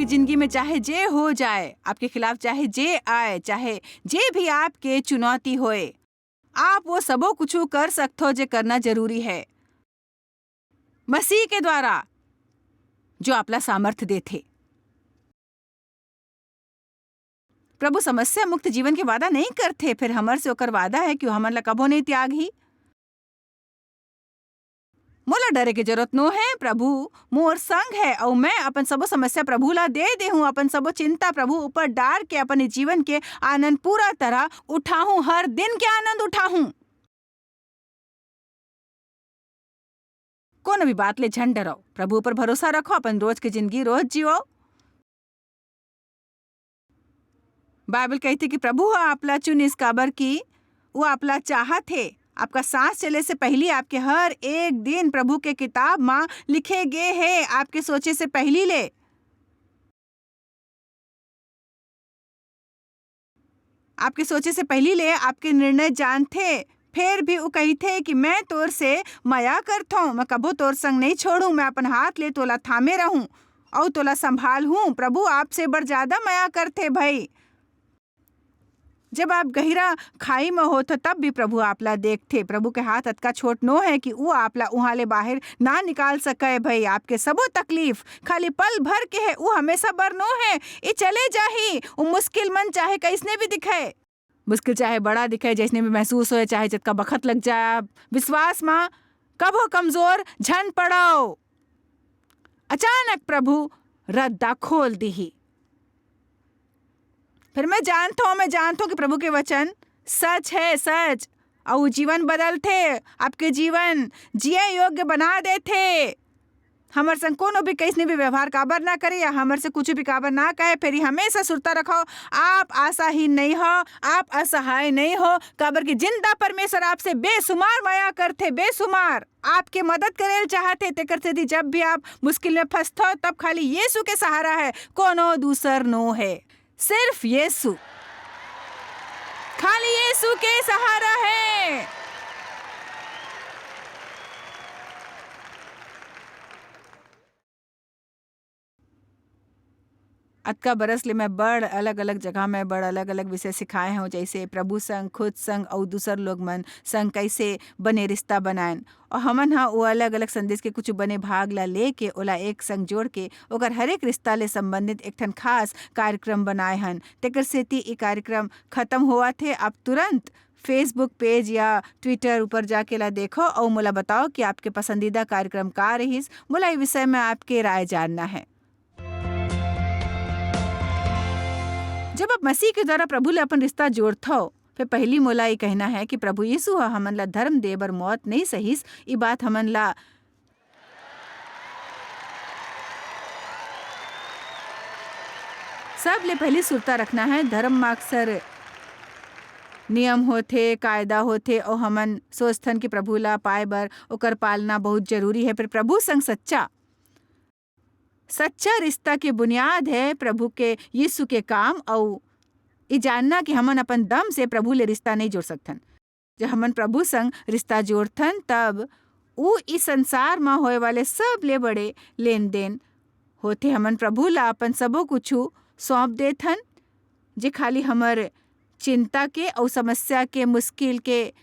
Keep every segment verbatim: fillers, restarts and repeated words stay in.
जिंदगी में चाहे जे हो जाए, आपके खिलाफ चाहे जे आए, चाहे जे भी आपके चुनौती होए, आप वो सबो कुछु कर सकथो जे करना जरूरी है मसीह के द्वारा, जो आपला सामर्थ देथे। प्रभु समस्या मुक्त जीवन के वादा नहीं करथे, फिर हमर से ओकर वादा है कि वो हमन ला कभो नहीं त्यागही। मोला डरे के जरूरत नो है, प्रभु मोर संग है, अउ मैं अपन सबो समस्या प्रभु ला दे देहूं, अपन सबो चिंता प्रभु ऊपर डार के अपन जीवन के आनंद पूरा तरह उठाहूं, हर दिन के आनंद उठाहूं। कोनो भी बात ले झन डरो, प्रभु ऊपर भरोसा रखो, अपन रोज के जिंदगी रोज जियो। बाइबल कहिथे कि प्रभु ह आपला चुनिस, काबर कि वो आपला चाहत हे। आपका सांस चले से पहली आपके हर एक दिन प्रभु के किताब म लिखे गे हे, आपके सोचे से पहली ले। आपके सोचे से पहली ले आपके निर्णय जानथे। फेर भी वो कहिथे कि मैं तोर से मया करथों, मैं कभो तोर संग नहीं छोड़ूं, मैं अपन हाथ ले तोला थामे रहूं अउ तोला संभाल हूं। प्रभु आपसे बड़ ज्यादा मया करथे भाई। जब आप गहिरा खाई म होत हो, तब भी प्रभु आपला देखथे। प्रभु के हाथ अतका छोट नो है कि वो आपला उहाँ ले बाहर ना निकाल सके भाई। आपके सबो तकलीफ खाली पल भर के है, वो हमेशा बर नो है। ये चले जाही। वो मुश्किल मन चाहे कैसने भी दिखे, मुश्किल चाहे बड़ा दिखे, जैसने भी महसूस होए, चाहे जतका बखत लग जाए, आप विश्वास म कभो कमजोर झन पड़ो। अचानक प्रभु रद्दा खोल दीही। फिर मैं जानता हूँ, मैं जानता हूँ कि प्रभु के वचन सच है, सच, अउ जीवन बदलथे, आपके जीवन जिए योग्य बना देथे। हमर संग कोनो भी कैसने भी व्यवहार काबर ना करे या हमर से कुछ भी काबर ना कहे, फेर हमेशा सुरता रखो, आप आशाहीन नहीं हो, आप असहाय नहीं हो, काबर कि जिंदा परमेश्वर आपसे बेसुमार मया करथे, बेसुमार। आपके मदद करे ल चाहत हे, तेकर सेती जब भी आप मुश्किल में फंसथो, तब खाली यीशु के सहारा है, कोनो दूसर नो है, सिर्फ यीशु, खाली यीशु के सहारा है। अतका बरस ले मैं बड़ अलग-अलग जगह में बड़ अलग-अलग विषय सिखाए हौं, जैसे प्रभु संग, खुद संग अउ दूसर लोग मन संग कैसे बने रिश्ता बनाएन। अउ हमन ह वो अलग-अलग संदेश के कुछ बने भाग ला लेके ओला एक संग जोड़ के ओकर हरेक रिश्ता ले संबंधित एक ठन खास कार्यक्रम बनाए हन। तेकर सेती ई कार्यक्रम खत्म होवत हे। आप तुरंत Facebook page या Twitter ऊपर जाके ला देखो अउ मोला बताओ कि आपके पसंदीदा कार्यक्रम का रहिस। मोला ई विषय में आपके राय जानना है। जब आप मसीह के द्वारा प्रभु ले अपन रिश्ता जोड़थव, फिर पहली मोला ये कहना है कि प्रभु यीशु ह हमन ला धर्म दे बर मौत नहीं सहिस। ई बात हमन ला सब ले पहली सुरता रखना है। धर्म म अक्सर नियम होथे, कायदा होथे, अउ हमन सोचथन कि प्रभु ला पाए बर ओकर पालना बहुत जरूरी है। पर प्रभु संग सच्चा सच्चा रिश्ता के बुनियाद है प्रभु के यीशु के काम, अउ ई जानना कि हमन अपन दम से प्रभु ले रिश्ता नहीं जोड़ सकथन। जब हमन प्रभु संग रिश्ता जोड़थन, तब ऊ ई संसार म होए वाले सब ले बड़े लेन देन होथे। हमन प्रभु ला अपन सबो कुछु सौंप देथन, जे खाली हमर चिंता के अउ समस्या के, मुश्किल के,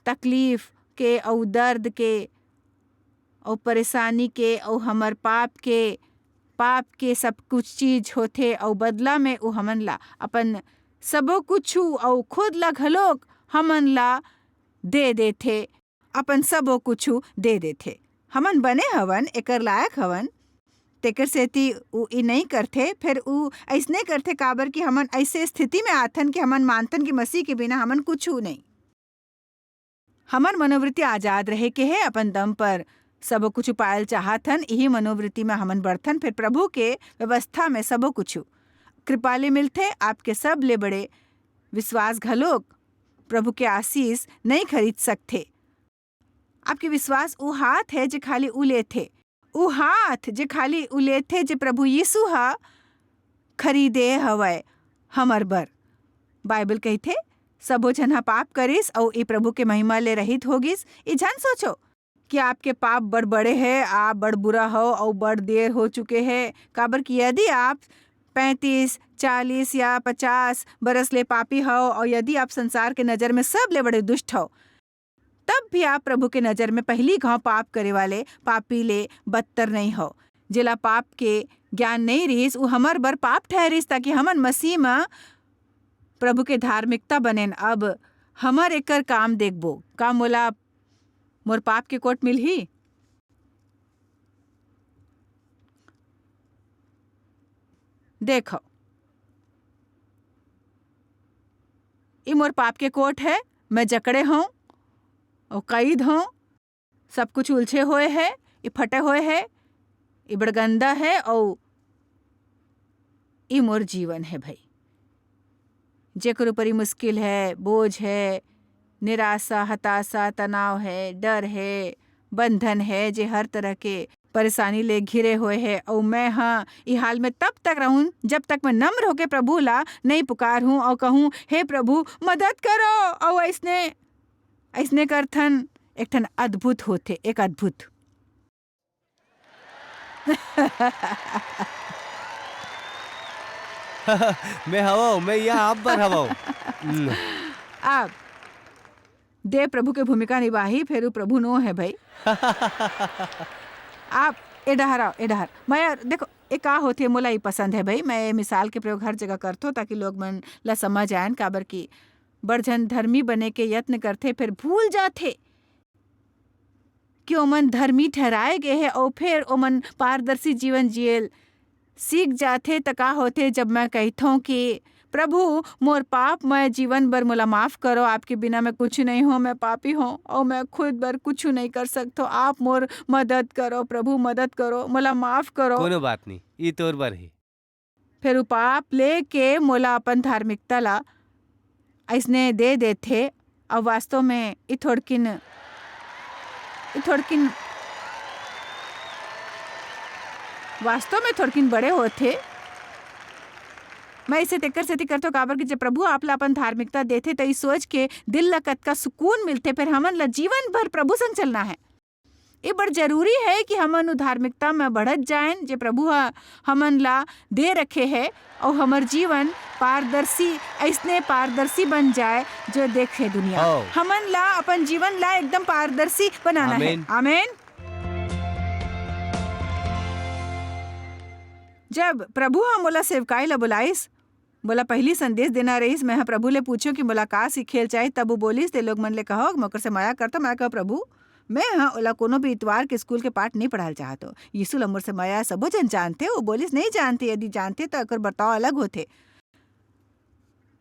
तकलीफ के अउ दर्द के अउ परेशानी के अउ हमर पाप के, पाप के सब कुछ चीज होथे अउ बदला में ऊ हमन ला अपन सबो कुछु अउ खुद ला घलोक हमन ला दे देथे, अपन सबो कुछु दे देथे। हमन बने हवन, एकर लायक हवन, तेकर सेती ऊ ई नई करथे। फेर ऊ अइसने करथे, काबर कि हमन अइसे स्थिति में आथन कि हमन मानथन कि मसीह के बिना हमन कुछु नई। हमर मनोवृत्ति आजाद रहे के हे, अपन दम पर सबो कुछु पायल चाहत हन, इही मनोवृत्ति में हमन बढ़थन, फेर प्रभु के व्यवस्था में सबो कुछु कृपा ले मिलथे। आपके सब ले बड़े विश्वास घलोक प्रभु के आशीष नई खरीद सकथे। आपके विश्वास ऊ हाथ हे जे खाली ऊ लेथे, ऊ हाथ जे खाली ऊ लेथे जे प्रभु यीशु ह खरीदे हवय हमर बर। बाइबल कहिथे, सबो झन ह पाप करिस अऊ ए प्रभु के महिमा ले रहित हो गिस। ए झन सोचो कि आपके पाप बड़ बड़े हे, आप बड़ बुरा हो अउ बड़ देर हो चुके हे। काबर कि यदि आप पैंतीस, चालीस या पचास बरस ले पापी हो अउ यदि आप संसार के नजर में सबले बड़े दुष्ट हो, तब भी आप प्रभु के नजर में पहिली घांव पाप करे वाले पापी ले बदतर नइ हो। जेला पाप के ज्ञान नइ रिहिस, उ हमर बर पाप ठहरिस, ताकि हमन मसीह म प्रभु के धार्मिकता बनेन। अब हमर एकर काम देखबो। का मोला मोर पाप के कोट मिलही? देखो, ई मोर पाप के कोट हे, मैं जकड़े हूँ, अउ कैद हूँ, सब कुछ उलझे होए हे, ई फटे होए हे, ई बड़ गंदा हे, अउ ई मोर जीवन हे भाई। जेकर ऊपर ई मुश्किल हे, बोझ हे, निराशा, हताशा, तनाव हे, डर हे, बंधन हे, जे हर तरह के परेशानी ले घिरे होए हे, अउ मैं ह ई हाल में तब तक रहूं, जब तक मैं नम्र होके प्रभु ला नइ पुकारहूं अउ कहूं, "हे प्रभु, मदद करो।" अउ अइसने, अइसने करथन, एक ठन अद्भुत होथे, एक अद्भुत। मैं हवव, मैं यहाँ आप बर हवव। हम्म। आप देव प्रभु के भूमिका निभाही, फेर उ प्रभु नो हे भाई। आप ए डहर आओ, ए डहर। मैं, देखो, ए का होथे, मोला ई पसंद हे भाई। मैं ए मिसाल के प्रयोग हर जगह करथो, ताकि लोग मन ला समझ आयन, काबर कि बड़ झन धर्मी बने के यत्न करथे, फेर भूल जाथे कि ओमन धर्मी ठहराए गे हे, अउ फेर ओमन पारदर्शी जीवन जियल सीख जाथे। त का होथे, जब मैं कहिथों कि, "प्रभु, मोर पापमय जीवन बर मोला माफ करो, आपके बिना मैं कुछ नहीं हूँ, मैं पापी हूँ, अउ मैं खुद बर कुछ नहीं कर सकथो, आप मोर मदद करो, प्रभु, मदद करो, मोला माफ करो।" कोनो बात नहीं, ई तोर बर ही। फेर उ पाप लेके मोला अपन धार्मिकता ला अइसने दे देथे, अउ वास्तव में ई थोड़किन, ई थोड़किन, वास्तव में थोड़किन बड़े होथे। मैं इसे तेकर सेती करथों, काबर कि जब प्रभु आप ला अपन धार्मिकता देथे, त ई सोच के दिल ला कतका सुकून मिलथे। फेर हमन ला जीवन भर प्रभु संग चलना हे। ये बड़ जरूरी हे कि हमन उ धार्मिकता में बढ़त जाएन, जे प्रभु ह हमन ला दे रखे हे, अउ हमर जीवन पारदर्शी, अइसने पारदर्शी बन जाए, जो देखे दुनिया। हव। हमन ला अपन जीवन ला एकदम पारदर्शी बनाना हे। आमीन। आमीन। जब प्रभु ह मोला सेवकाई ला बुलाइस, मोला पहिली संदेश देना रहिस, मैं ह प्रभु ले पूछों कि मोला का सीखे ल चाही, तब वो बोलिस, "ते लोग मन ले कहो, मैं ओकर से मया करथों।" मैं कहों, "प्रभु, मैं ह ओला कोनो भी इतवार के स्कूल के पाठ नहीं पढ़ाल चाहत हों।" यीशु ला मोर से मया, सबो झन जानथे। वो बोलिस, "नहीं जानथे, यदि जानथे, त ओकर बर्ताव अलग होथे।"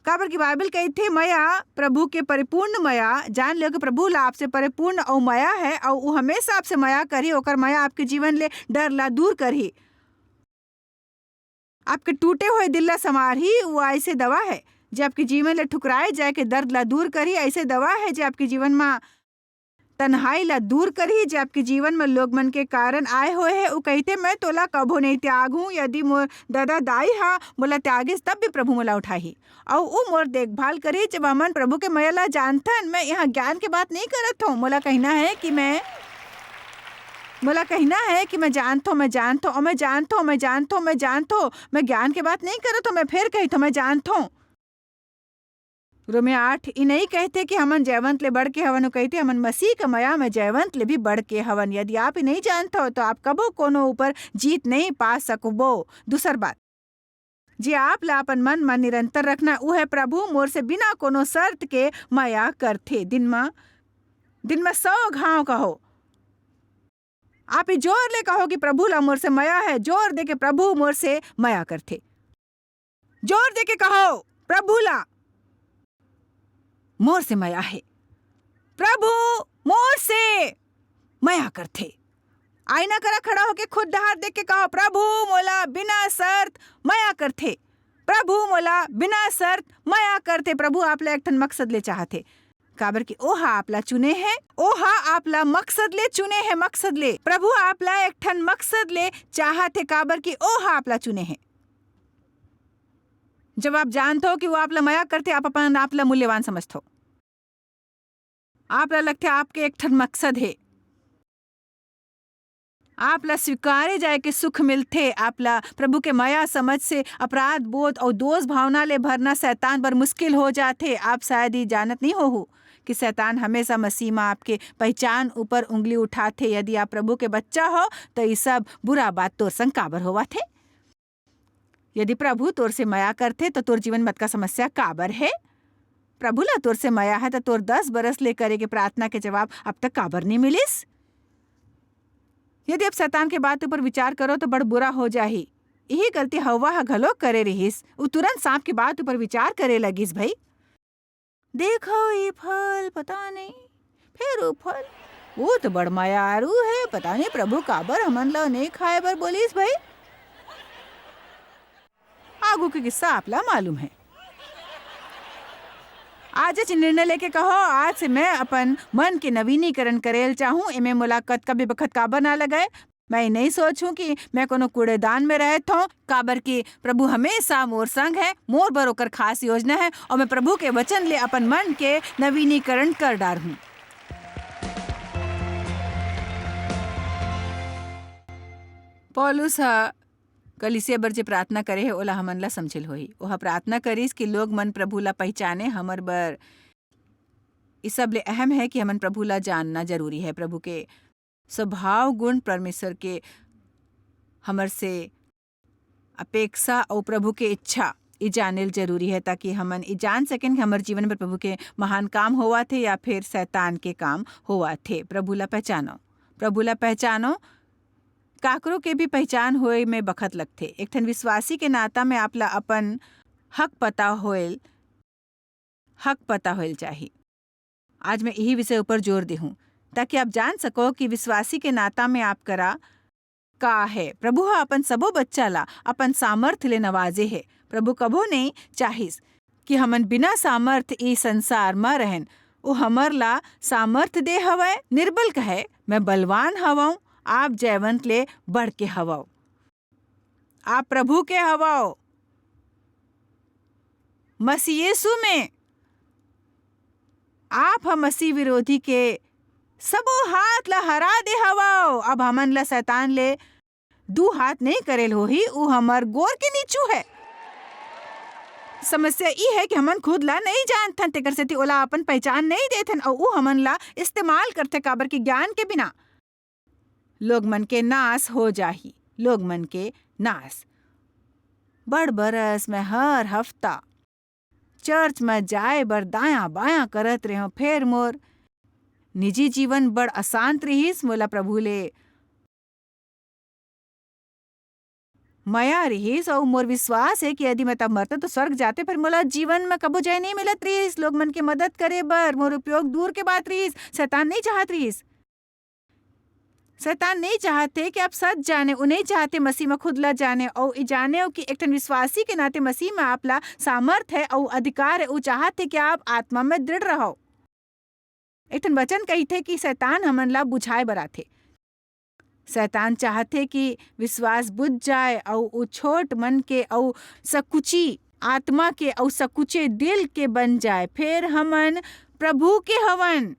काबर कि बाइबल कहिथे, "मया, प्रभु के परिपूर्ण मया, जान लेव कि प्रभु ला आपसे परिपूर्ण अउ मया हे, अउ वो हमेशा आपसे मया करही, ओकर मया आपके जीवन ले डर ला दूर करही।" आपके टूटे होए दिल ला संवारही, वो अइसे दवा हे, जे आपके जीवन ले ठुकराए जाए के दर्द ला दूर करही, अइसे दवा हे, जे आपके जीवन मा तन्हाई ला दूर करही, जे आपके जीवन मा लोग मन के कारण आए होए हे। वो कहिथे, "मैं तोला कभू नहीं त्यागहूँ, यदि मोर ददा दाई हा मोला त्यागिस, तब भी प्रभु मोला उठाही।" अउ उ मोर देखभाल करही। जब हमन प्रभु के मया ला जानथन, मैं यहाँ ज्ञान के बात नहीं करत हों, मोला कहना हे कि मैं, मोला कहना हे कि मैं जानथों, मैं जानथों, अउ मैं जानथों, मैं जानथों, मैं जानथों, मैं ज्ञान के बात नहीं करत हों, मैं फेर कहिथों, मैं जानथों। रोमियो आठ ई नहीं कहथे कि हमन जयवंत ले बढ़ के हवन, वो कहिथे, "हमन मसीह के मया में जयवंत ले भी बढ़ के हवन।" यदि आप ई नहीं जानथो, तो आप कभू कोनो ऊपर जीत नहीं पा सकबो। दूसर बात, जे आप ला अपन मन म निरंतर रखना, उहे प्रभु मोर से बिना कोनो शर्त के मया करथे। दिन म, दिन म सौ घांव कहो। आप ई जोर ले कहो कि प्रभु ला मोर से मया हे, जोर दे के, "प्रभु मोर से मया करथे।" जोर दे के कहो, "प्रभु ला मोर से मया हे, प्रभु मोर से मया करथे।" आईना करा खड़ा होके खुद डहार देख के कहो, "प्रभु मोला बिना शर्त मया करथे, प्रभु मोला बिना शर्त मया करथे।" प्रभु आप ला एक ठन मकसद ले चाहथे, काबर कि ओहा आप ला चुने हे, ओहा आप ला मकसद ले चुने हे, मकसद ले। प्रभु आप ला एक ठन मकसद ले चाहथे, काबर कि ओहा आप ला चुने हे। जब आप जानथो कि वो आप ला मया करथे, आप अपन आप ला मूल्यवान समझथो। आप ला लगथे आपके एक ठन मकसद हे। आप ला स्वीकारे जाए के सुख मिलथे। आप ला प्रभु के मया, समझ से अपराध बोध अउ दोष भावना ले भरना शैतान बर मुश्किल हो जाथे। आप शायद ये जानत नहीं होहू कि शैतान हमेशा मसीह म आपके पहचान ऊपर उंगली उठाथे। यदि आप प्रभु के बच्चा हो, तो ये सब बुरा बात तोर संग काबर होवत हे? यदि प्रभु तोर से मया करथे, तो तोर जीवन में अतका समस्या काबर हे? प्रभु ला तोर से मया है, तो तोर दस बरस ले करे के प्रार्थना के जवाब अब तक काबर नहीं मिलिस? यदि अब शैतान के बात ऊपर विचार करो, तो बड़ बुरा हो जाही। यही गलती हव्वा ह घलो करे रिहिस। उ तुरंत सांप के बात ऊपर विचार करे लगिस, भाई। देखो ये फल, पता नहीं, फिर वो फल, वो तो बड़ मयारू है, पता नहीं प्रभु काबर हमन ला नहीं खाए बर बोलिस भाई। आगू के किस्सा आप ला मालूम है। आज च निर्णय लेके कहो, आज से मैं अपन मन के नवीनीकरण करेल चाहूँ, एमे मोला कतका भी बखत काबर ना लगे। मैं नहीं सोचूं कि मैं कोनो कूड़ेदान में रहत हूँ, काबर कि प्रभु हमेशा मोर संग है, मोर बर ओकर खास योजना है, और मैं प्रभु के वचन ले अपन मन के नवीनीकरण कर डार हूँ। पौलुस ह कलीसिया बर जे प्रार्थना करे हे, ओला हमन ला समझिल होही। ओह प्रार्थना करिस कि लोग मन प्रभु ला पहिचाने। हमर बर ई सबले अहम है कि हमन प्रभु ला जानना जरूरी है। प्रभु के स्वभाव गुण, परमेश्वर के हमर से अपेक्षा अउ प्रभु के इच्छा, ई जानेल जरूरी है, ताकि हमन ई जान सकेन कि हमर जीवन में प्रभु के महान काम होवत हे या फिर शैतान के काम होवत हे। प्रभु ला पहचानो, प्रभु ला पहचानो। काकरो के भी पहचान होए में बखत लगथे। एक ठन विश्वासी के नाता में आप ला अपन हक पता होएल, हक पता होएल चाही। आज मैं यही विषय ऊपर जोर देहूं, ताकि आप जान सको कि विश्वासी के नाता में आप करा का है। प्रभु ह अपन सबो बच्चा ला अपन सामर्थ ले नवाजे हे। प्रभु कभो नहीं चाहिस कि हमन बिना सामर्थ ई संसार म रहन। वो हमर ला सामर्थ दे हवय। निर्बल कहे, "मैं बलवान हवंव, आप जयवंत ले बढ़ के हवव।" आप प्रभु के हवव, मसीह यीशु में। आप ह मसीह विरोधी के सबो हाथ ला हरा दे हवव। अब हमन ला शैतान ले दू हाथ नहीं करेल होही, उ हमर गोर के नीचू है। समस्या ई है कि हमन खुद ला नहीं जानथन, तेकर सेती ओला अपन पहचान नहीं देथन, अउ उ हमन ला इस्तेमाल करथे, काबर कि ज्ञान के बिना लोग मन के नाश हो जाही, लोग मन के नाश। बड़ बरस मैं हर हफ्ता चर्च म जाए बर दायां-बायां करत रेहेंव, फेर मोर निजी जीवन बड़ अशांत रिहिस। मोला प्रभु ले मया रिहिस अउ मोर विश्वास हे कि यदि मैं तब मरतेंव, तो स्वर्ग जातेंव, फेर मोला जीवन म कभू जय नइ मिलत रिहिस। लोग मन के मदद करे बर, मोर उपयोग दूर के बात रिहिस, शैतान नइ चाहत रिहिस। शैतान नइ चाहत हे कि आप सच जाने, वो नइ चाहत हे मसीह म खुद ला जाने, अउ ये जानेव कि एक ठन विश्वासी के नाते मसीह म आप ला सामर्थ हे अउ अधिकार हे। वो चाहत हे कि आप आत्मा म दृढ़ रहव। एक ठन वचन कहिथे कि शैतान हमन ला बुझाए बर आथे। शैतान चाहत हे कि विश्वास बुझ जाए अउ वो छोट मन के अउ सकुची आत्मा के अउ सकुचे दिल के बन जाए। फेर हमन प्रभु के हवन।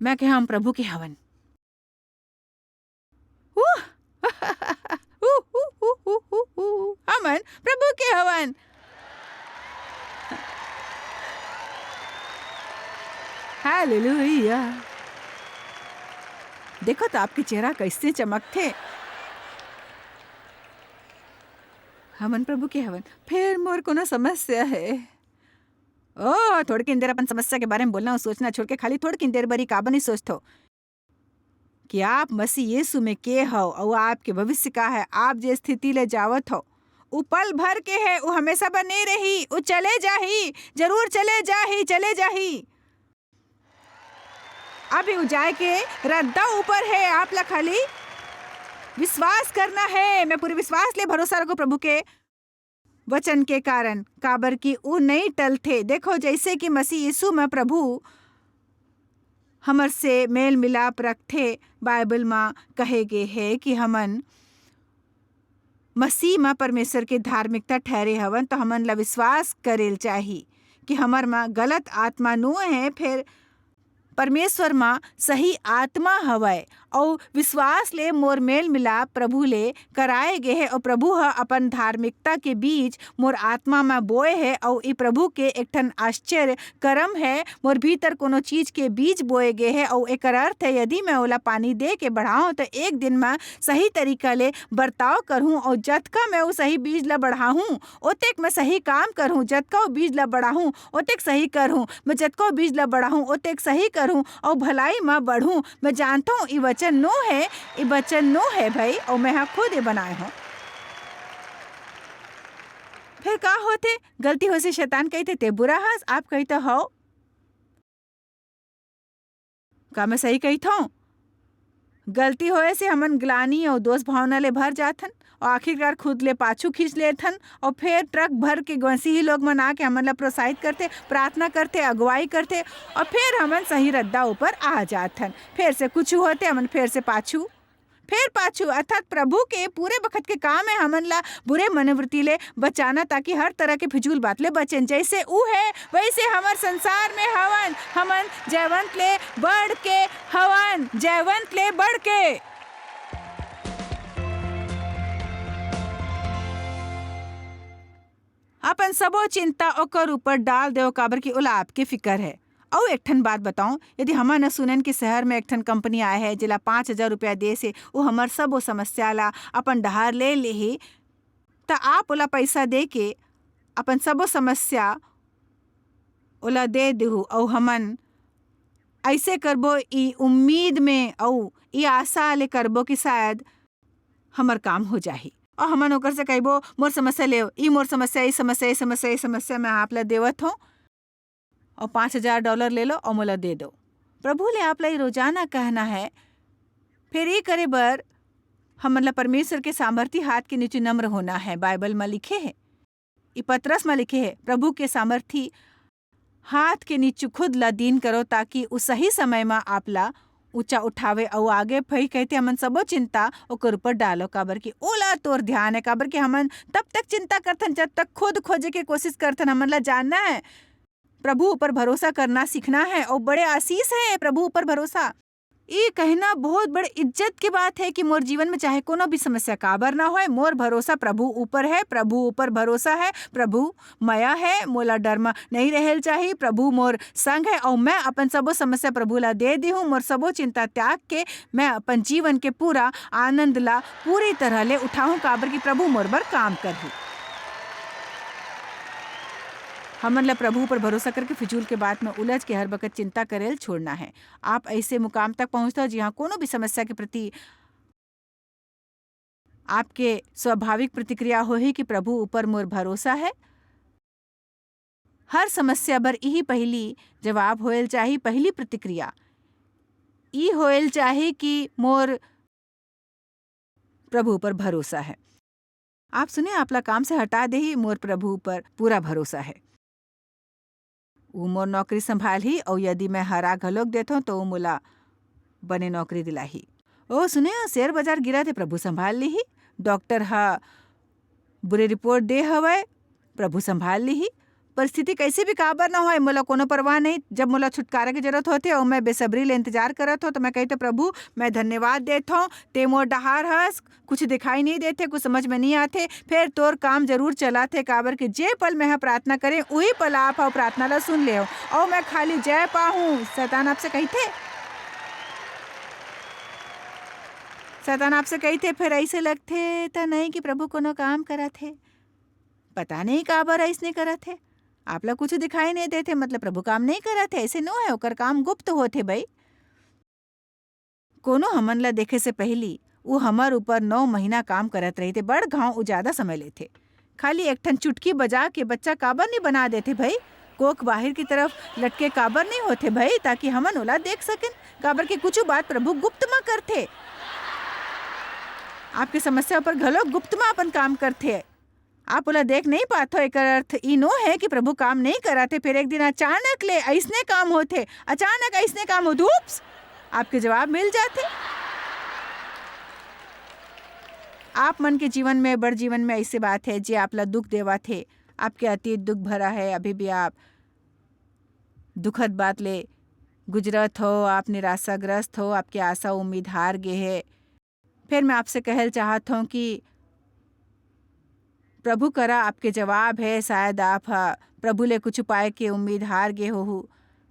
मैं कहे, "हम प्रभु के हवन।" उह! उह, उह, उह, उह, उह, उह। हमन प्रभु के हवन। हालेलुया। देखो तो आपके चेहरा कैसे चमकथे। हमन प्रभु के हवन। फेर मोर कोनो समस्या हे? ओ, थोड़किन देर अपन समस्या के बारे में बोलना अउ सोचना छोड़ के खाली थोड़किन देर बर ही काबर नहीं सोचथो कि आप मसीह यीशु में के हव अउ आपके भविष्य का है। आप जे स्थिति ले जावत हव, उ पल भर के है, उ हमेशा बर नहीं रही, उ चले जाही, जरूर चले जाही, चले जाही। अभी उ जाए के रद्दा ऊपर है, आप ला खाली विश्वास करना है। मैं पूरे विश्वास ले भरोसा रखो प्रभु के वचन के कारण, काबर कि उ नइ टलथे। देखो, जइसे कि मसीह यीशु म प्रभु हमर से मेल मिलाप रखथे, बाइबल म कहे गे हे कि हमन मसीह म परमेश्वर के धार्मिकता ठहरे हवन, तो हमन ला विश्वास करेल चाही कि हमर म गलत आत्मा नो हे, फेर परमेश्वर म सही आत्मा हवय, अऊ विश्वास ले मोर मेल मिलाप प्रभु ले कराए गे हे, अऊ प्रभु ह अपन धार्मिकता के बीच मोर आत्मा म बोए हे, अऊ ई प्रभु के एक ठन आश्चर्य करम हे। मोर भीतर कोनो चीज के बीज बोए गे हे, अऊ एकर अर्थ हे, यदि मैं ओला पानी दे के बढ़ाऊं, त एक दिन म सही तरीका ले बर्ताव करहूं, अऊ जतका मैं ओ सही बीज ला बढ़ाहूं, ओतेक मैं सही काम करहूं। जतका ओ बीज ला बढ़ाहूं, ओतेक सही करहूं। मैं जतका ओ बीज ला बढ़ाहूं, ओतेक सही करहूं, अऊ भलाई म बढ़हूं। मैं जानथों, ई वचन नो हे, ई वचन नो हे, भाई, अऊ मैं ह खुद ये बनाए हों। फिर का होथे? गलती होए से शैतान कहिथे, "ते बुरा हस," आप कहिथे, "हव।" का मैं सही कहिथों? गलती होए से हमन ग्लानि अऊ दोष भावना ले भर जाथन, अऊ आखिरकार खुद ले पाछू खींच लेथन, अऊ फेर ट्रक भर के मसीही लोग मन आके हमन ला प्रोत्साहित करथे, प्रार्थना करथे, अगुवाई करथे, अऊ फेर हमन सही रद्दा ऊपर आ जाथन। फेर से कुछ होथे, हमन फेर से पाछू, फेर पाछू, अर्थात प्रभु के पूरे बखत के काम हे हमन ला बुरे मनोवृत्ति ले बचाना, ताकि हर तरह के फिजूल बात ले बचेन। जैसे ऊ हे, वैसे हमर संसार में हवन। हमन जयवंत ले बढ़ के हवन, जयवंत ले बढ़ के। अपन सबो चिंता ओकर ऊपर डाल देव, काबर कि ओला आपके फिकर हे। अउ एक ठन बात बताऊं, यदि हमन ह सुनेन कि शहर में एक ठन कंपनी आए हे, जेला पाँच हजार रुपया दे से, वो हमर सबो समस्या ला अपन डहार ले लेही, त आप ओला पैसा दे के अपन सबो समस्या ओला दे देहू। अउ हमन ऐसे करबो, ई उम्मीद में अउ ई आशा ले करबो कि शायद हमर काम हो जाही। अउ हमन ओकर से कहिबो, "मोर समस्या लेव, ई मोर समस्या, ई समस्या, ई समस्या, ई समस्या मैं आप ला देवत हूँ, अउ पाँच हजार डॉलर ले लो अउ मोला दे दो।" प्रभु ले आप ला ई रोजाना कहना है। फिर ई करे बर हमन ला परमेश्वर के सामर्थी हाथ के नीचे नम्र होना है। बाइबल म लिखे है, ई पतरस म लिखे है, "प्रभु के सामर्थी हाथ के नीचे खुद ला दीन करो, ताकि उ सही समय म आप ला ऊंचा उठावे।" अउ आगे फिर कहते, "हमन सबो चिंता ओकर ऊपर डालो, काबर कि ओला तोर ध्यान है।" काबर कि हमन तब तक चिंता करथन, जब तक खुद खोजे के कोशिश करथन। हमन ला जानना है, प्रभु ऊपर भरोसा करना सीखना है, अउ बड़े आशीष है प्रभु ऊपर भरोसा। ये कहना बहुत बड़े इज्जत के बात है कि मोर जीवन में चाहे कोनो भी समस्या काबर ना होए, मोर भरोसा प्रभु ऊपर है, प्रभु ऊपर भरोसा है, प्रभु मया है, मोला डर म नहीं रहेल चाही, प्रभु मोर संग है, अउ मैं अपन सबो समस्या प्रभु ला दे दी हूँ, मोर सबो चिंता त्याग के मैं अपन जीवन के पूरा आनंद ला पूरी तरह ले उठाहूँ, काबर कि प्रभु मोर बर काम करही। हमन ला प्रभु पर भरोसा करके फिजूल के बात में उलझ के हर बखत चिंता करेल छोड़ना है। आप ऐसे मुकाम तक पहुंचते हो, जिहां कोनो भी समस्या के प्रति आपके स्वाभाविक प्रतिक्रिया होही कि प्रभु ऊपर मोर भरोसा है। हर समस्या बर इही पहली जवाब होएल चाही, पहली प्रतिक्रिया ई होएल चाही कि मोर प्रभु ऊपर भरोसा है। आप सुने, आपला काम से हटा देही, मोर प्रभु ऊपर पूरा भरोसा है। वो मोर नौकरी संभालही, अउ यदि मैं हरा घलोक देथों, तो वो मोला बने नौकरी दिलाही। ओ सुने, शेयर बाजार गिरा थे, प्रभु संभाल लीही। डॉक्टर ह बुरे रिपोर्ट दे हवय, प्रभु संभाल लीही। परिस्थिति कैसे भी काबर ना होए, मोला कोनो परवाह नहीं। जब मोला छुटकारा की जरूरत होथे अउ मैं बेसब्री ले इंतजार करत हों, तो मैं कहिथों, "प्रभु, मैं धन्यवाद देत हों, ते मोर डहार हस, कुछ दिखाई नहीं देथे, कुछ समझ में नहीं आथे, फेर तोर काम जरूर चलाथे, काबर कि जे पल मैं ह प्रार्थना करें, उही पल आप ह प्रार्थना ला सुन लेव, अउ मैं खाली जय पाहूं।" शैतान आपसे कहिथे, शैतान आपसे कहिथे, "फेर ऐसे लगथे त नहीं कि प्रभु कोनो काम करत हे।" पता नहीं काबर अइसने करत हे। आप ला कुछ दिखाई नहीं देथे, मतलब प्रभु काम नहीं करत हे, ऐसे नो है, ओकर काम गुप्त होथे बई। कोनो हमन ला देखे से पहिली वो हमर ऊपर नौ महीना काम करत रहिथे। बड़ घाव उ ज्यादा समय लेथे। खाली एक ठन चुटकी बजा के बच्चा काबर नहीं बना देथे भई? कोख बाहिर की तरफ लटके काबर नहीं होथे भई, ताकि हमन ओला देख सकेन? काबर के कुछ बात प्रभु गुप्त म करथे। आपके समस्या ऊपर घलो गुप्त म अपन काम करथे। आप ओला देख नहीं पाथो, एकर अर्थ ई नो है कि प्रभु काम नहीं करत हे। फिर एक दिन अचानक ले अइसने काम होथे, अचानक अइसने काम होथे, oops, आपके जवाब मिल जाथे। आप मन के जीवन में, बड़ जीवन में ऐसे बात है, जे आप ला दुख देवत हे, आपके अतीत दुख भरा है, अभी भी आप दुखद बात ले गुजरत हो, आप निराशाग्रस्त हो, आपके आशा उम्मीद हार गे हे, फेर मैं आपसे कहल चाहत हौं कि प्रभु करा आपके जवाब हे। शायद आप ह प्रभु ले कुछु पाए के उम्मीद हार गे होहू,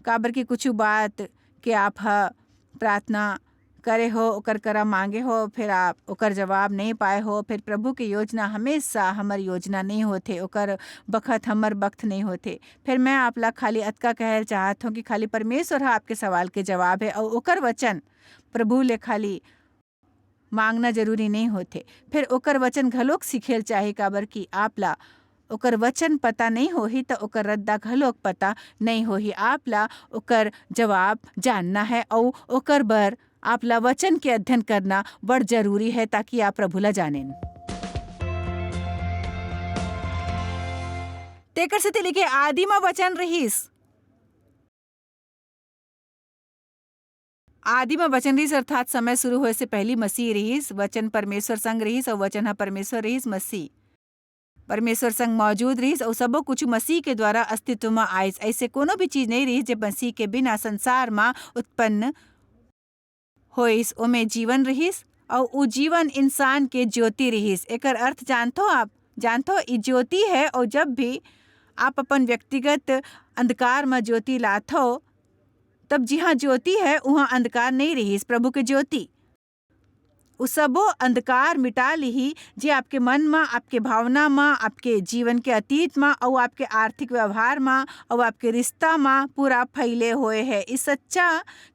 काबर कि कुछु बात के आप ह प्रार्थना करे हो, ओकर करा मांगे हो, फेर आप ओकर जवाब नहीं पाए हो। फेर प्रभु के योजना हमेशा हमर योजना नहीं होथे, ओकर बखत हमर बखत नहीं होथे। फेर मैं आप ला खाली अतका कहल चाहत हौं कि खाली परमेश्वर ह आपके सवाल के जवाब हे, अउ ओकर वचन प्रभु ले खाली मांगना जरूरी नहीं होथे। फेर ओकर वचन घलोक सीखेल चाही, काबर कि आप ला ओकर वचन पता नहीं होही, त ओकर रद्दा घलोक पता नहीं होही। आप ला ओकर जवाब जानना है, अउ ओकर बर आप ला वचन के अध्ययन करना बड़ जरूरी है, ताकि आप प्रभु ला जानेन। तेकर सेती लिखे, आदि म वचन रिहिस, आदि म वचन रिहिस, अर्थात समय शुरू होए से पहली मसीह रिहिस। वचन परमेश्वर संग रिहिस, अउ वचन ह परमेश्वर रिहिस। मसीह परमेश्वर संग मौजूद रिहिस, अउ सबो कुछु मसीह के द्वारा अस्तित्व म आइस। ऐसे कोनो भी चीज नहीं रिहिस, जे मसीह के बिना संसार म उत्पन्न होइस। ओमे जीवन रिहिस, अउ उ जीवन इंसान के ज्योति रिहिस। एकर अर्थ जानथो आप? जानथो, ई ज्योति है, अउ जब भी आप अपन व्यक्तिगत अंधकार म ज्योति लाथो, तब जिहाँ ज्योति है, उहाँ अंधकार नहीं रिहिस। प्रभु के ज्योति उ सबो अंधकार मिटा लिही, जे आपके मन म, आपके भावना म, आपके जीवन के अतीत म, अउ आपके आर्थिक व्यवहार म, अउ आपके रिश्ता म पूरा फैले होए है। इस सच्चा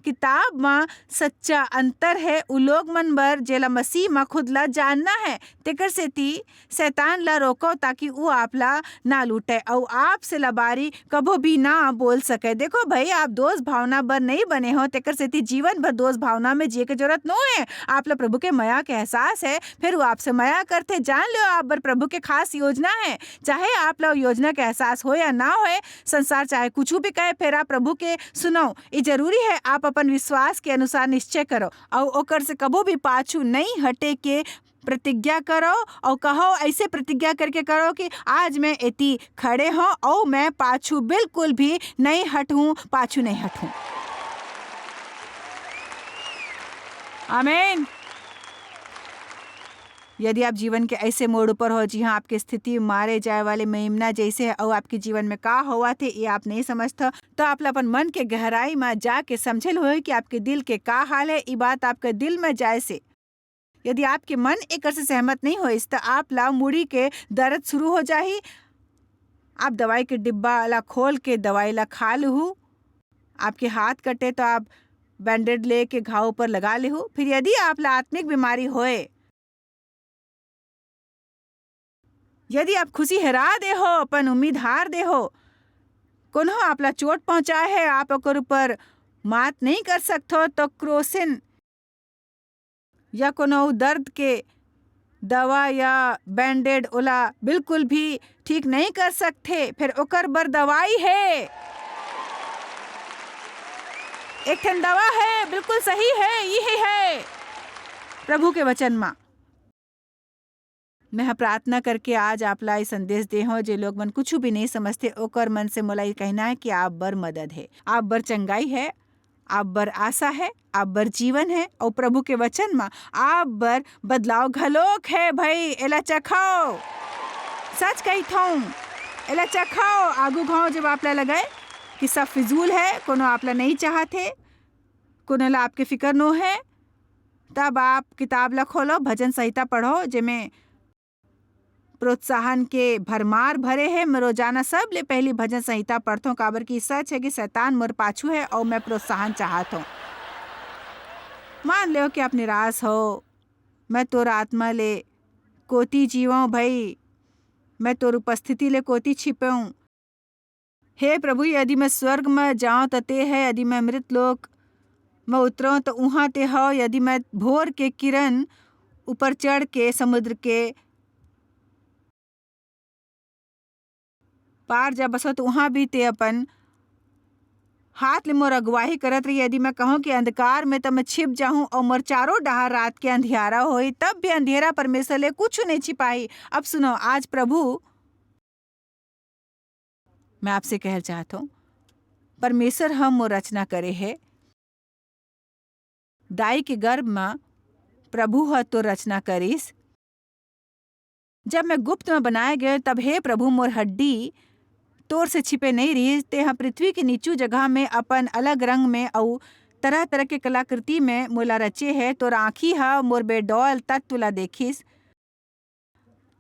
किताब म सच्चा अंतर है उ लोग मन बर, जेला मसीह म खुद ला जानना है। तेकर सेती शैतान ला रोको, ताकि उ आप ला ना लूटे, अउ आपसे लबारी कभो भी ना बोल सके। देखो भाई, आप दोष भावना बर नहीं बने हो, तेकर सेती जीवन भर दोष भावना में जिए के जरूरत नो है। आप ला प्रभु के मया के एहसास है, फिर वो आपसे मया करथे। जान लो, आप बर प्रभु के खास योजना है। चाहे आप ला योजना के एहसास हो या ना होए, संसार चाहे कुछ भी कहे, फिर आप प्रभु के सुनो। ये जरूरी है, आप अपन विश्वास के अनुसार निश्चय करो, अउ ओकर से कभो भी पाछू नहीं हटे के प्रतिज्ञा करो, अउ कहो, ऐसे प्रतिज्ञा करके करो कि आज मैं एती खड़े हूँ, अउ मैं पाछू बिल्कुल भी नहीं हटूँ, पाछू नहीं हटूँ। आमीन। यदि आप जीवन के ऐसे मोड़ ऊपर हो, जिहाँ आपके स्थिति मारे जाए वाले मेमना जैसे है, अउ आपके जीवन में का होवत हे, ये आप नहीं समझत, तो आप ला अपन मन के गहराई में जाके समझे ल होही कि आपके दिल के का हाल है। ये बात आपके दिल में जाए से, यदि आपके मन एकर से सहमत नहीं होइस, त आप ला मुड़ी के दर्द शुरू हो जाही। आप दवाई के डिब्बा ला खोल के दवाई ला खा लुहू। आपके हाथ कटे, तो आप बैंडेड लेके घाव ऊपर लगा लेहू। फिर यदि आप ला आत्मिक बीमारी होए, यदि आप खुशी हेरा दे हो, अपन उम्मीद हार दे हो, कोनो आप ला चोट पहुंचाए है, आप ओकर ऊपर मात नहीं कर सकत हो, तो क्रोसिन या कोनो अउ दर्द के दवा या बैंडेड ओला बिल्कुल भी ठीक नहीं कर सकथे। फिर ओकर बर दवाई है, एक ठन दवा है, बिल्कुल सही है, यही है प्रभु के वचन मा। मैं ह प्रार्थना करके आज आप ला ये संदेश दे हौं, जे लोग मन कुछु भी नहीं समझते, ओकर मन से मोला ये कहना है कि आप बर मदद है, आप बर चंगाई है, आप बर आशा है, आप बर जीवन है, अउ प्रभु के वचन म आप बर बदलाव घलोक है। भाई, एला चखाओ, सच कहिथौं, एला चखाओ। आगू घाव जब आप ला लगे कि सब फिजूल है, कोनो आप ला नहीं चाहत है, कोनो ला आपके फिकर नो है, तब आप किताब ला खोलो, भजन संहिता पढ़ो, जेमे प्रोत्साहन के भरमार भरे हे। मैं रोजाना सबले पहली भजन संहिता पढ़थौं, काबर कि सच है कि शैतान मोर पाछू है अउ मैं प्रोत्साहन चाहत हौं। मान लेव कि आप निराश हो, मैं तोर आत्मा ले कोती जीवौं भई, मैं तोर उपस्थिति ले कोती छिपौं। हे प्रभु, यदि मैं स्वर्ग म जांव, त ते है, यदि मैं मृत लोक म उतरौं, त उहां ते हव, यदि मैं भोर के किरण ऊपर चढ़ के समुद्र के पार जा बसौं, त उहां भी ते अपन हाथ ले मोर अगुवाही करत रही। यदि मैं कहूं कि अंधकार में, त मैं छिप जाहूं, अउ मोर चारों डहार रात के अंधियारा होही, तब भी अंधेरा परमेश्वर ले कुछु नहीं छिपाही। अब सुनो, आज प्रभु मैं आपसे कहल चाहत हौं, परमेश्वर ह मोर रचना करे हे, दाई के गर्भ म प्रभु ह तोर रचना करिस। जब मैं गुप्त म बनाए गए, तब हे प्रभु, मोर हड्डी तोर से छिपे नइ रिहिस। तेंह पृथ्वी के नीचू जगह में अपन अलग रंग में अउ तरह-तरह के कलाकृति में मोला रचे हे। तोर आँखी ह मोर बेडौल तत्व ला देखिस।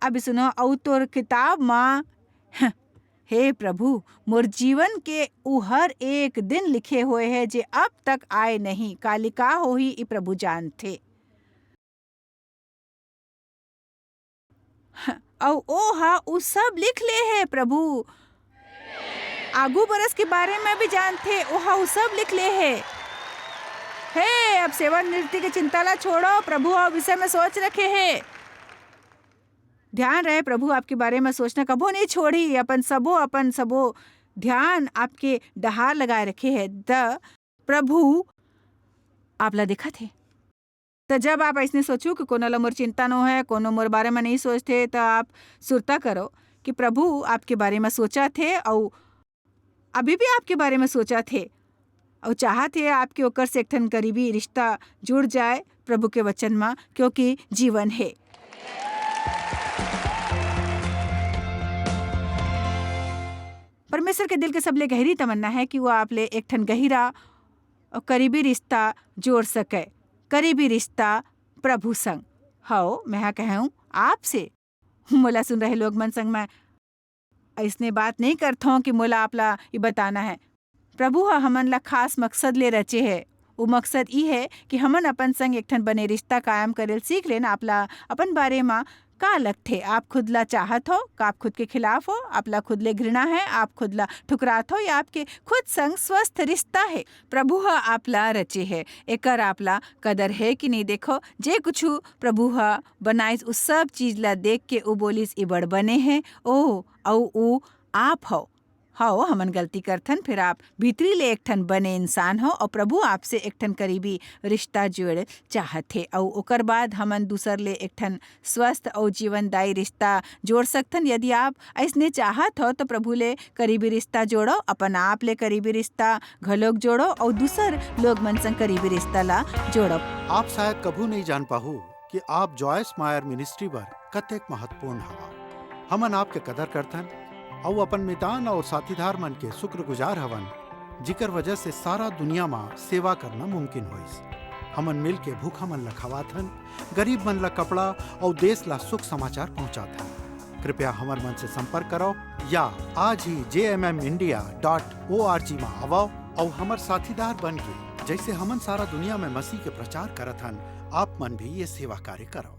अभी सुनो, अउ तोर किताब म, हे प्रभु, मोर जीवन के उ हर एक दिन लिखे होए हे, जे अब तक आए नहीं। काली का होही, ई प्रभु जानथे। अउ ओ ह उ सब लिख ले हे, प्रभु। आगू बरस के बारे में भी जानथे, ओ ह उ सब लिख ले हे। हे, अब सेवानिवृत्ति के चिंता ला छोड़ो, प्रभु ह विषय में सोच रखे हे। ध्यान रहे, प्रभु आपके बारे में सोचना कभू नहीं छोड़ी। अपन सबो, अपन सबो ध्यान आपके डहार लगाए रखे हे। त प्रभु आप ला देखत हे। त जब आप अइसने सोचू कि कोनो ला मोर चिंता नो है, कोनो मोर बारे में नहीं सोचथे, त आप सुरता करो कि प्रभु आपके बारे में सोचत हे अउ अभी भी आपके बारे में सोचत हे अउ चाहत हे आपके ओकर से एक ठन करीबी रिश्ता जुड़ जाए प्रभु के वचन म, क्योंकि जीवन हे। परमेश्वर के दिल के सबले गहरी तमन्ना है कि वो आप ले एक ठन गहिरा अउ करीबी रिश्ता जोड़ सके, करीबी रिश्ता प्रभु संग। हव, मैं हा कहूँ आपसे, मोला सुन रहे लोग मन संग मैं अइसने बात नहीं करथौं कि मोला आप ला ई बताना है। प्रभु ह हमन ला खास मकसद ले रचे हे। वो मकसद ई है कि हमन अपन संग एक ठन बने रिश्ता कायम करेल सीख लेन। आप ला अपन बारे म का लगथे? आप खुद ला चाहत हो? का आप खुद के खिलाफ हो? आप ला खुद ले घृणा है? आप खुद ला ठुकरात हो या आपके खुद संग स्वस्थ रिश्ता है? प्रभु ह आप ला रचे है, एकर आप ला कदर है कि नहीं? देखो, जे कुछु प्रभु ह बनाइस, उ सब चीज ला देख के उ बोलिस, "ई बड़ बने है।" ओ, अउ उ आप हो। हव, हमन गलती करथन, फिर आप भीतरी ले एक ठन बने इंसान हो अउ प्रभु आपसे एक ठन करीबी रिश्ता जोड़े चाहत हे, अउ ओकर बाद हमन दूसर ले एक ठन स्वस्थ अउ जीवनदायी रिश्ता जोड़ सकथन। यदि आप अइसने चाहत हो, तो प्रभु ले करीबी रिश्ता जोड़ो, अपन आप ले करीबी रिश्ता घलोक जोड़ो अउ दूसर लोग मन संग करीबी रिश्ता ला जोड़ो। आप शायद कभू नहीं जान पाहू कि आप जॉयस मायर मिनिस्ट्री बर कतेक महत्वपूर्ण हवा। हमन आपके कदर करथन अउ अपन मितान अउ साथीदार मन के शुक्रगुजार हवन, जिकर वजह से सारा दुनिया म सेवा करना मुमकिन होइस। हमन मिल के भूखा मन ला खवाथन, गरीब मन ला कपड़ा अउ देश ला शुभ समाचार पहुंचाथन। कृपया हमर मन से संपर्क करव या आज ही J M M India dot O R G म आवव अउ हमर साथीदार बन के, जइसे हमन सारा दुनिया में मसीह के प्रचार करत हन, आप मन भी ये सेवा कार्य करव।